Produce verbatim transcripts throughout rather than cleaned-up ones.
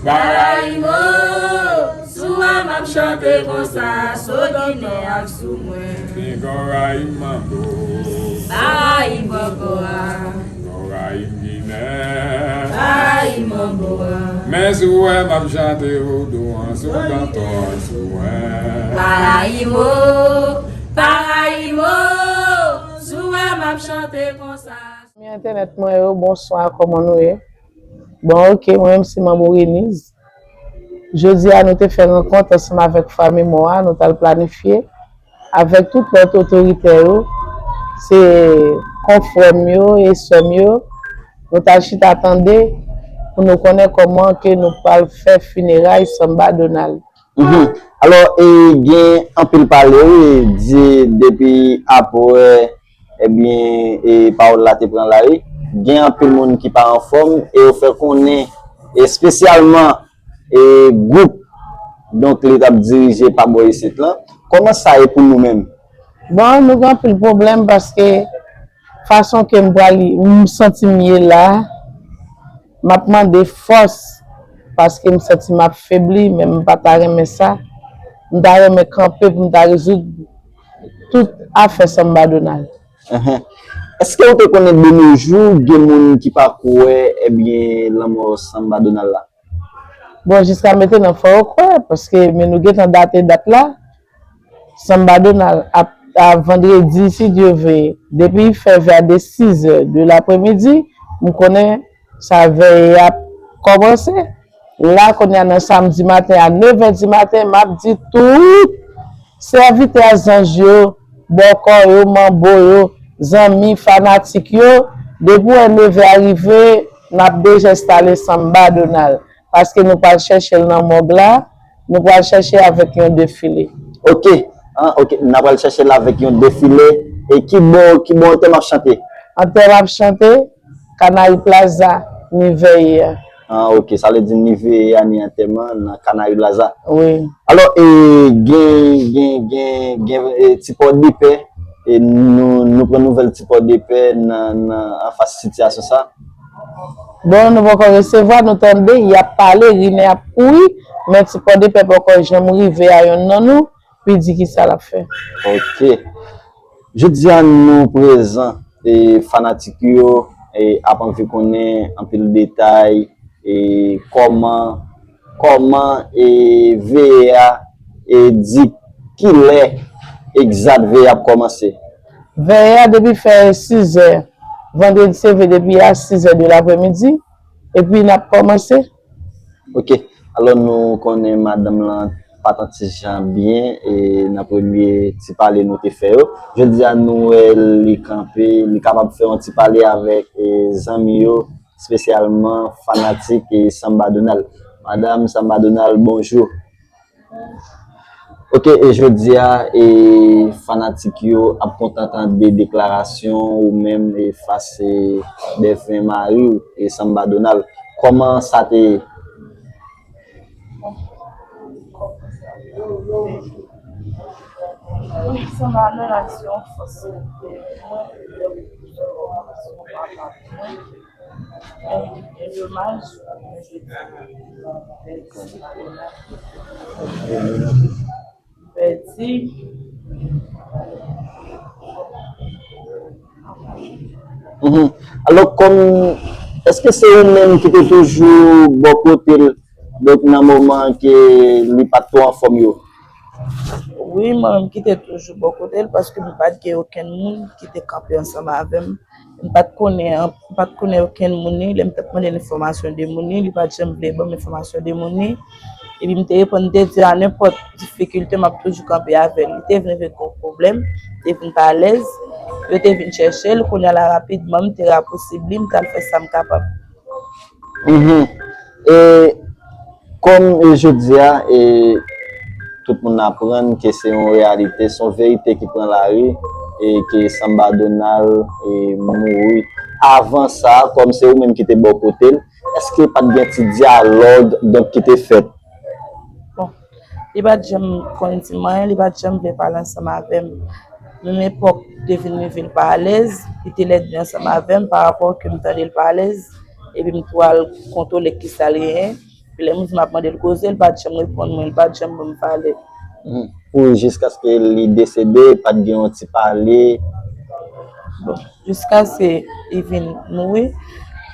Paraimo, sou a m ap chante konsa, so Ginen ak sou mwen. Negro rayi m ankò. Parayi m ankò a. Negro rayi m Ginen. Parayi m ankò a. Men si w wè m ap chante vodou an, sou kanton an sou mwen. Paraimo, paraimo, sou a m ap chante konsa. Zanmi entènèt mwen yo, bonswa, kòman nou ye? Bon, ok, mwen menm se Manbo Reniz. Jodi a, nou te fè rankont ansanm avèk fanmi mò a, nou t al planifye avèk tout lòt otoritè yo, se konfrè m yo e sè m yo, nou t al chita tande pou nou konnen kòman ke nou pral fè fineray Samba Donald. Mhm. Alò, e, gen anpil pale, wi, di depi apre, ebyen, e, pawòl la te pran lari, gen anpil moun ki pa anfòm, e yo fè konnen, espesyalman, e, gwoup, donk, li t ap dirije pa bò isit lan. Kòman sa ye pou nou menm? Bon, nou gen anpil pwoblèm paske fason ke m pral, m santi m ye la, m ap mande fòs, paske m santi m ap febli, men m pa ta renmen sa. M ta renmen kanpe pou m ta rezoud tout afè Samba Donald. Enhen. Èske ou te konnen de nos jours, gen moun ki pa kwè, ebyen, lanmò Samba Donald la? Bon, jiska mentenan, fò yo kwè, paske, men nou gentan date dat la, Samba Donald ap, a vandredi, si Dye vle, depi fè vè de sizè de lapremidi, m konnen sa vèye ap kòmanse. La, kounye a, nan samdi maten a nevè di maten, m ap di tout sèvitè zanj yo, bòkò yo, manbo yo, zanmi, fanatik yo, depi w wè nevè a rive, n ap deja enstale Samba Donald. Paske nou pral chèche l nan mòg la, nou pral chèche avèk yon defile. Ok, an, ok, n a pral chèche l avèk yon defile. E ki bò, ki bò antèman ap chante? Antèman ap chante, Canary Plaza, ni vèye a. An, ok, sa vle di ni vèye a, ni antèman nan Canary Plaza. Wi. Alò, e, gen, gen, gen, gen, e, Ti Pòdepè, e nou, nou pran nouvèl Ti Pòdepè nan, nan, anfas sitiyasyon sa? Bon, nou poko resevwa, nou tande, y ap pale, rimè ap kouri, men Ti Pòdepè poko janm rive a yonn nan nou, pou di kisa l ap fè. Ok. Jodi a nou prezan, e fanatik yo, e ap anvi konnen anpil detay, e kòman, kòman, e vèye a, e di kilè egzat vèye a ap kòmanse? Vèye a depi fè sizè, vandredi se vre depi a sizè de lapremidi, epi n ap kòmanse. Ok, alò nou konnen madanm lan pa t yon ti jan byen, e nan premye ti pale nou te fè yo. Jodi a nou wè li kanpe, li kapab fè yon ti pale avèk, e, zanmi yo, espesyalman fanatik, e, Samba Donald. Madanm Samba Donald, bonjou. Ok, e jodi a, e fanatik yo ap kontan tande deklarasyon ou menm, e fas, e dèfen mari w, e Samba Donald. Kòman sa te ye? Samba Donald se yon fòs. Domaj, pèdi, pèdi. Mhm. Alò, kòm, èske se ou menm ki te toujou bò kote l, donk, nan moman ke li pa t twò anfòm yo? Wi, mwen menm ki te toujou bò kote l, paske m pa t gen okenn moun ki te kanpe ansanm avè m. M pa t konnen, m pa t konnen okenn moun li. Lè m t ap mande l enfòmasyon de moun li, li pa t janm vle ban m enfòmasyon de moun li. Epi m te reponn, m te di, a nenpòt difikilte, m ap toujou kanpe avè l. Li te vin avèk yon pwoblèm, li te vin pa alèz. Yo te vin chèche l. Kounye a la, rapidman, m te rapousib li, m t al fè sa m kapab. Mhm. E kòm, e, jodi a, e, tout moun aprann ke se yon reyalite, se yon verite ki pran lari, e ke Samba Donald, e, mouri. Avan sa, kòm se ou menm ki te bò kote l, èske pa t gen ti dyalòg, donk, ki te fèt? Bon, li pa t janm konn di m anyen, li pa t janm vle pale ansanm avè m. Menm epòk, li te vin rive l pa alèz, li te lèd vin ansanm avè m, pa rapò ke m tande l pa alèz, epi m tou al kontwole kisa l genyen. Epi lè m di m ap mande l koze, li pa t janm reponn mwen, li pa t janm ban m valè. Hmm. Pou jiskaske li desede, pa t gen yon ti pale? Bon, jiskaske li vin mouri,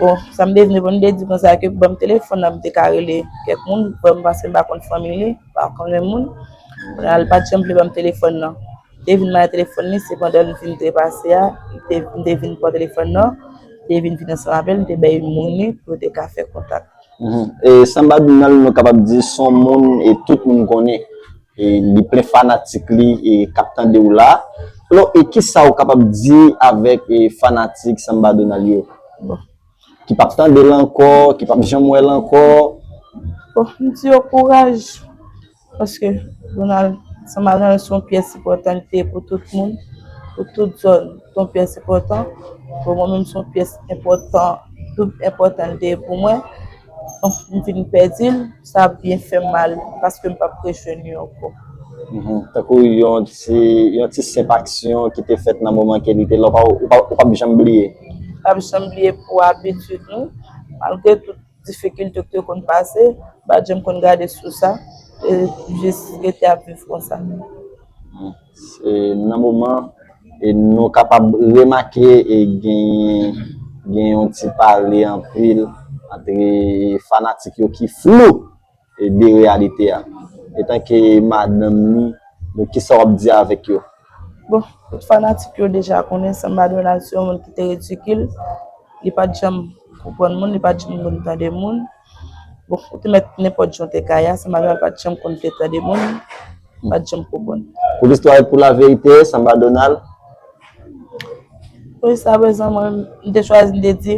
bon, sa m te vin reponn, m te di konsa ke pou ban m telefòn nan, m te ka rele kèk moun, ban m, paske m pa konn fanmi li, m pa konnen moun. Kounye a, li pa t janm vle ban m telefòn nan. Te vin mare telefòn li, se pandan l vin trepase a, li te, m te vin pran telefòn nan, te vin vin ansanm avè l, m te bay moun li pou yo te ka fè kontak. Mhm. E Samba Donald, nou kapab di, se yon moun e tout moun konnen. E li plen fanatik li e k ap tande w la. Alò, e kisa w kapab di avèk e fanatik Samba Donald yo? Bon. Ki p ap tande l ankò, ki p ap janm wè l ankò? Bon, m di yo kouraj. Paske Donald, Samba Donald se yon pyès enpòtan li te ye pou tout moun, pou tout zòn, se yon pyès enpòtan. Pou mwen menm, se yon pyès enpòtan, doub enpòtan li te ye pou mwen. Donk, m vin pèdi l, sa ap byen fè m mal, paske m p ap rejwenn li ankò. Mhm. Tankou yon ti, yon ti senp aksyon ki te fèt nan moman ke li te la, ou pa, ou pa, ou p ap janm bliye? M p ap janm bliye pou abitid nou, malgre tout difikilte ke te konn pase, m pa t janm konn gade sou sa, e jis rete ap viv konsa. Se nan moman, e nou kapab remake, e gen, gen yon ti pale anpil antre fanatik yo ki flou, e de reyalite a. Etanke madanm li, donk kisa w ap di avèk yo? Bon, tout fanatik yo deja konnen Samba Donald se yon moun ki te ridikil. Li pa t janm konprann moun, li pa t janm konn tande moun. Bon, ou te mèt nenpòt jan w te ka ye a, Samba Donald pa t janm konn te tande moun, li pa t janm konprann. Pou listwa e pou laverite, Samba Donald. Pou jiska prezan, mwen, m te chwazi, m te di,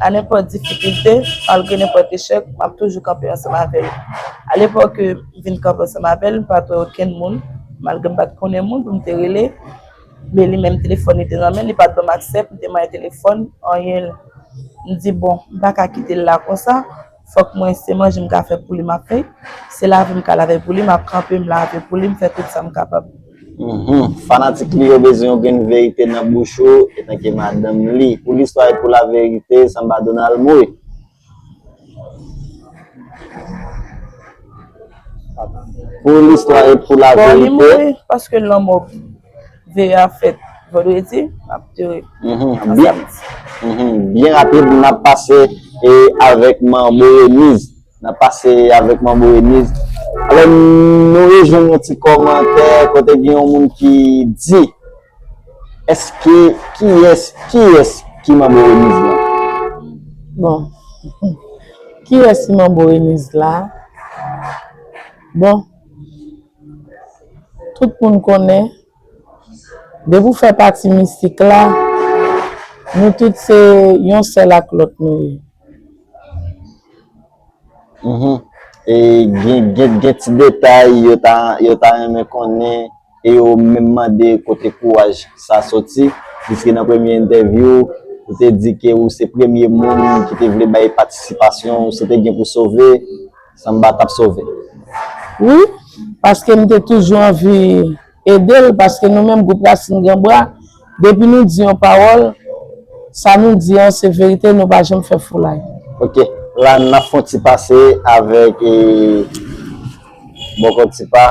a nenpòt difikilte, malgre nenpòt echèk, m ap toujou kanpe ansanm avè l. Alepòk ke m vin kanpe ansanm avè l, m pa t wè okenn moun, malgre m pa t konnen moun pou m te rele. Men li menm, telefòn li te nan men l, li pa t ban m aksè pou m te mare telefòn, anyen. M di, bon, m pa ka kite l la konsa. Fòk mwen, se manje m ka fè pou li, m ap fè. Se lave m ka lave pou li, m ap kanpe, m lave pou li, m fè tout sa m kapab. Mhm. Fanatik li yo bezwen yon grenn verite nan bouch ou, etanke madanm li. Pou listwa e pou laverite, Samba Donald mouri. Pou listwa e pou laverite. Bon, li mouri paske lanmò veye a fèt vandredi, m ap tere. Mhm. An byen, samdi. Mhm. Byen rapid, n ap pase e avèk Manbo Reniz. N ap pase avèk Manbo Reniz. Alò, nou rejwenn yon ti kòmantè kote gen yon moun ki di, èske, kiyès, kiyès ki Manbo Reniz la? Bon, kiyès ki Manbo Reniz la? Bon, tout moun konnen, depi w fè pati mistik la, nou tout se yon sèl ak lòt nou ye. Mhm. E gen, gen, gen ti detay yo ta, yo ta renmen konnen, e yo menm mande kote kouraj sa soti, piske nan premye entèvyou, ou te di ke ou se premye moun ki te vle bay patisipasyon, ou se te gen pou sove, Samba t ap sove. Wi, paske m te toujou anvi ede l, paske nou menm gwoup Rasin Granbra, depi nou di yon pawòl, sa nou di an se verite, nou pa janm fè foulay. Ok, la n ap fè yon ti pase avèk, e, Bòkò Tipa.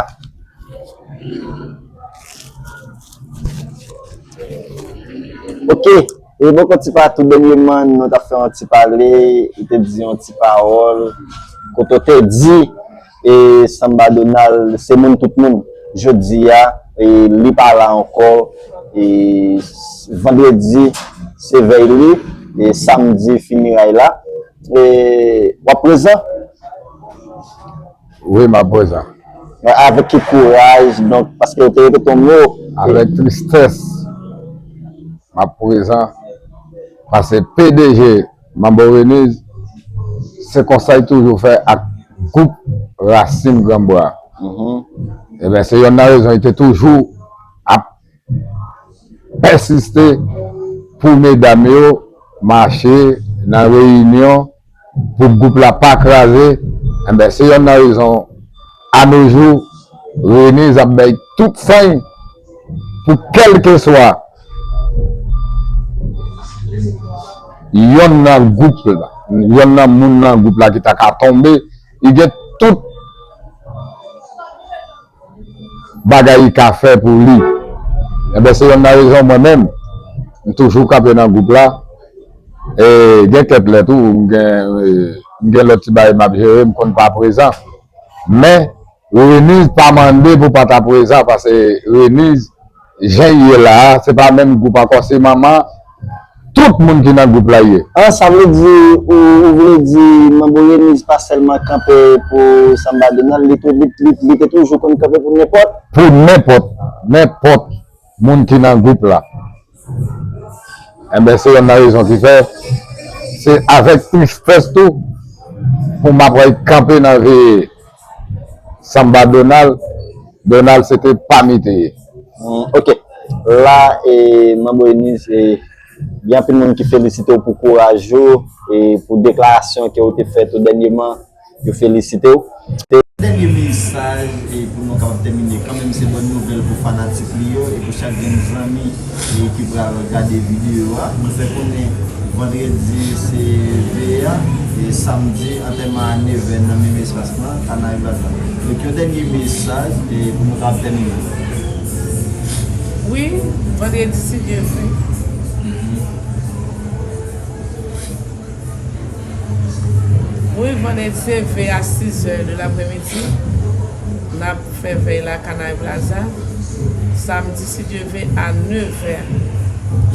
Ok, e Bòkò Tipa, tou dènyèman, nou t ap fè yon ti pale, ou te di yon ti pawòl, kote w te di, e Samba Donald, se moun tout moun. Jodi a, e li pa la ankò, e vandredi, se vèy li, e samdi, fineray la. E w ap prezan? Wi, m ap prezan. Avèk ki kouraj, donk, paske w te repete yon mo. Avèk tristès, m ap prezan. Paske P D G Manbo Reniz, se konsa l toujou fè ak gwoup Rasin Granbra. Mhm. Ebyen, se yonn nan rezon li te toujou ap pèsiste pou medam yo mache nan reyinyon, pou gwoup la pa kraze. Enben, se yonn nan rezon, anojou, Reniz ap bay tout fòs pou kèlkeswa yonn nan gwoup la, yonn nan moun nan gwoup la ki ta ka tonbe, Li gen tout bagay li ka fè pou li. Enben, se yonn nan rezon mwen menm, m toujou kanpe nan gwoup la. E gen kèk lè tou, m gen, e, m gen lòt ti bagay m ap jere, m konn pa prezan. Men, Reniz pa mande pou pa ta prezan, paske Reniz, jan l ye la a, se pa menm gwoup ankò, se manman tout moun ki nan gwoup la ye. An, sa vle di, ou, ou vle di, Manbo Reniz pa sèlman kanpe pou Samba Donald, li tou, li, li, li te toujou konn kanpe pou nenpòt. Pou nenpòt, nenpòt moun ki nan gwoup la. Enben, se yonn nan rezon ki fè, se avèk tristès tou, pou m ap kanpe nan veye Samba Donald, Donald se te pa mi te ye. Hmm, ok. La, e, Manbo Reniz, e, gen anpil moun ki felisite w pou kouraj ou, e pou deklarasyon ke w te fè tou dènyèman. Yo felisite w. Dènye mesaj, e pou nou kapab tèmine kanmenm, se bòn nouvèl pou fanatik li yo e pou chak grenn zanmi, e ki pral gade videyo a. Nou fè konnen vandredi se veye a, e samdi antèman a nevè nan menm espas lan, Canal Plaza. Donk, yon dènye mesaj, e pou nou kapab tèmine. Wi, vandredi, si Dye vle. Wi, vandredi se veye a, sizè de laprèmidi. N ap fè vèy la Canal Plaza. Samdi, si Dye vle, a nevè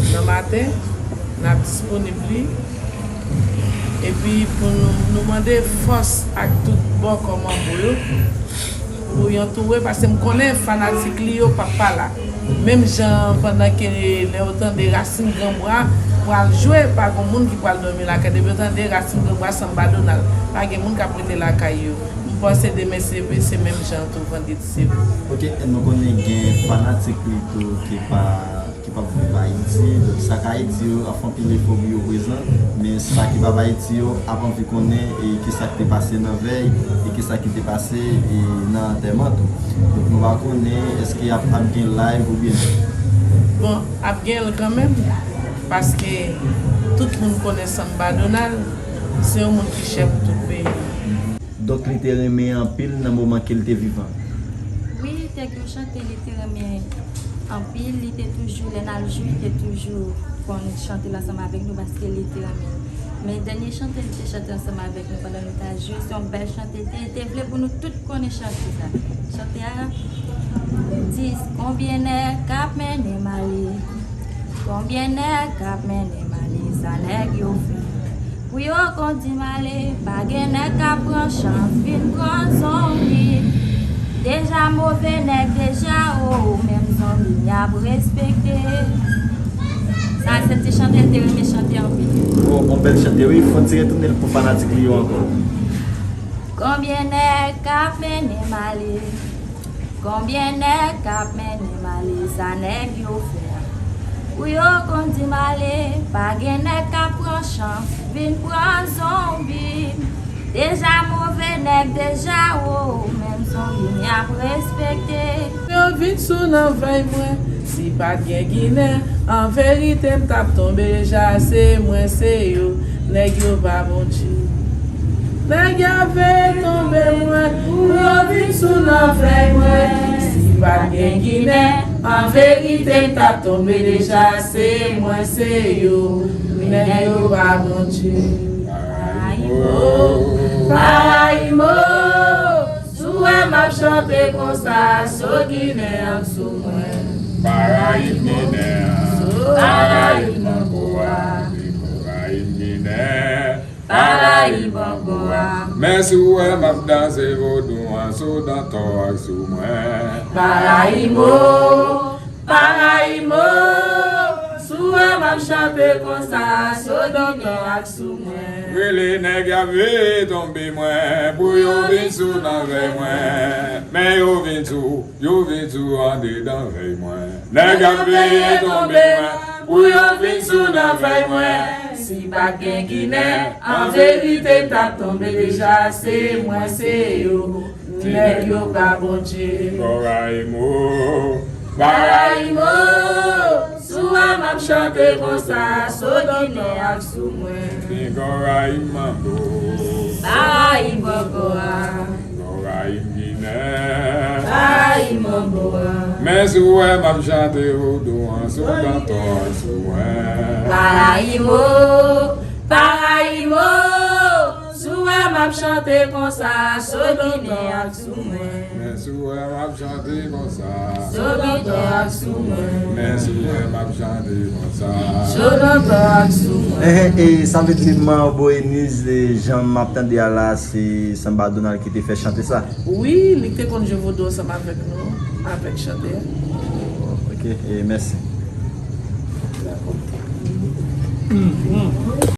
nan maten, n ap disponib li. Epi pou nou, nou mande fòs ak tout bò kò manbo yo pou yo antoure, paske m konnen fanatik li yo p ap pa la. Menm jan pandan ke lè yo tande Rasin Granbwa pral jwe, pa gen moun ki pral dòmi lakay. Depi yo tande Rasin Granbwa, Samba Donald, pa gen moun k ap rete lakay yo. M panse demen se vre, se menm jan tou vandredi se vre. Ok, nou konnen gen fanatik li tou ki pa, ki p ap viv Ayiti. Donk, sa k Ayiti yo ap fè anpil efò pou yo prezan, men sa ki p ap Ayiti yo ap anvi konnen e kisa k te pase nan vèy e kisa ki te pase e nan antèman tou. Donk, nou pa konnen èske ap, ap gen live oubyen non. Bon, ap gen l kanmenm, paske tout moun konnen Samba Donald, se yon moun ki chè pou tout peyi. Donk, li te renmen anpil nan moman ke l te vivan. Wi, te gen yon chante li te renmen anpil, li te toujou, lè n al jwe, li te toujou konn chante l ansanm avèk nou paske li te renmen l. Men dènye chante li te chante ansanm avèk nou pandan nou t al jwe, se yon bèl chante li te, li te vle pou nou tout konnen chante sa. Chante a di, konbyen nèg k ap mennen m ale? Konbyen nèg k ap mennen m ale? Sa nèg yo fè pou yo konn di m ale. Pa gen nèg k ap pran chans vin pran zonbi. Deja move nèg deja, o, menm zonbi m y ap respekte. Sa se ti chante l te renmen chante anpil. Bon, yon bèl chante, wi. Fò n ti retounen l pou fanatik li yo ankò. Konbyen nèg k ap mennen m ale? Konbyen nèg k ap mennen m ale? Sa nèg yo fè pou yo konn di m ale? Pa gen nèg k ap pran chans vin pran zonbi. Deja move nèg deja, o, menm zonbi m y ap respekte. Yo vin sou nan vèy mwen, si pa t gen Ginen, an verite m t ap tonbe deja, se mwen, se yo, nèg yo pa Bondye. Nèg y ap veye tonbe mwen, pou yo vin sou nan vèy mwen. Si pa t gen Ginen, an verite m t ap tonbe deja, se mwen, se yo, nèg yo pa Bondye. Parayimo, Parayimo, si w wè m ap chante konsa, so Ginen an sou mwen. Parayit Ginen an, Parayit Manbo a, Parayit Ginen, Parayit Manbo a. Men si w wè m ap danse vodou an, so Dantò ak sou mwen. Parayimo, Parayimo, si w wè m ap chante konsa, so Dantò ak sou mwen. Rele nèg y ap veye tonbe mwen, pou yo vin sou nan vèy mwen. Men yo vin sou, yo vin sou andedan vèy mwen. Nèg y ap veye tonbe mwen, pou yo vin sou nan vèy mwen. Si pa t gen Ginen, an verite m t ap tonbe deja, se mwen, se yo. Nèg yo pa Bondye. Parayimo, Parayimo, si w wè m ap chante konsa, so Ginen ak sou mwen. Parayit Manbo, Parayi Bòkò a. Parayi Ginen. Parayi Manbo a. Men si w wè m ap chante vodou an sou dantò ak sou mwen. Parayi mo, parayi mo. Si w wè m ap chante konsa, sou Ginen ak sou mwen. Men si w wè m ap chante konsa. Sou dantò ak sou mwen. Men si w wè m ap chante konsa. Sou dantò ak sou mwen. E, e, sa vle di Manbo Eniz, e, jan m ap tande a la, se Sanba Donald ki te fè chante sa. Wi, li te konn jwe vodou ansanm avèk nou, avèk chante a. Ok, e, mèsi.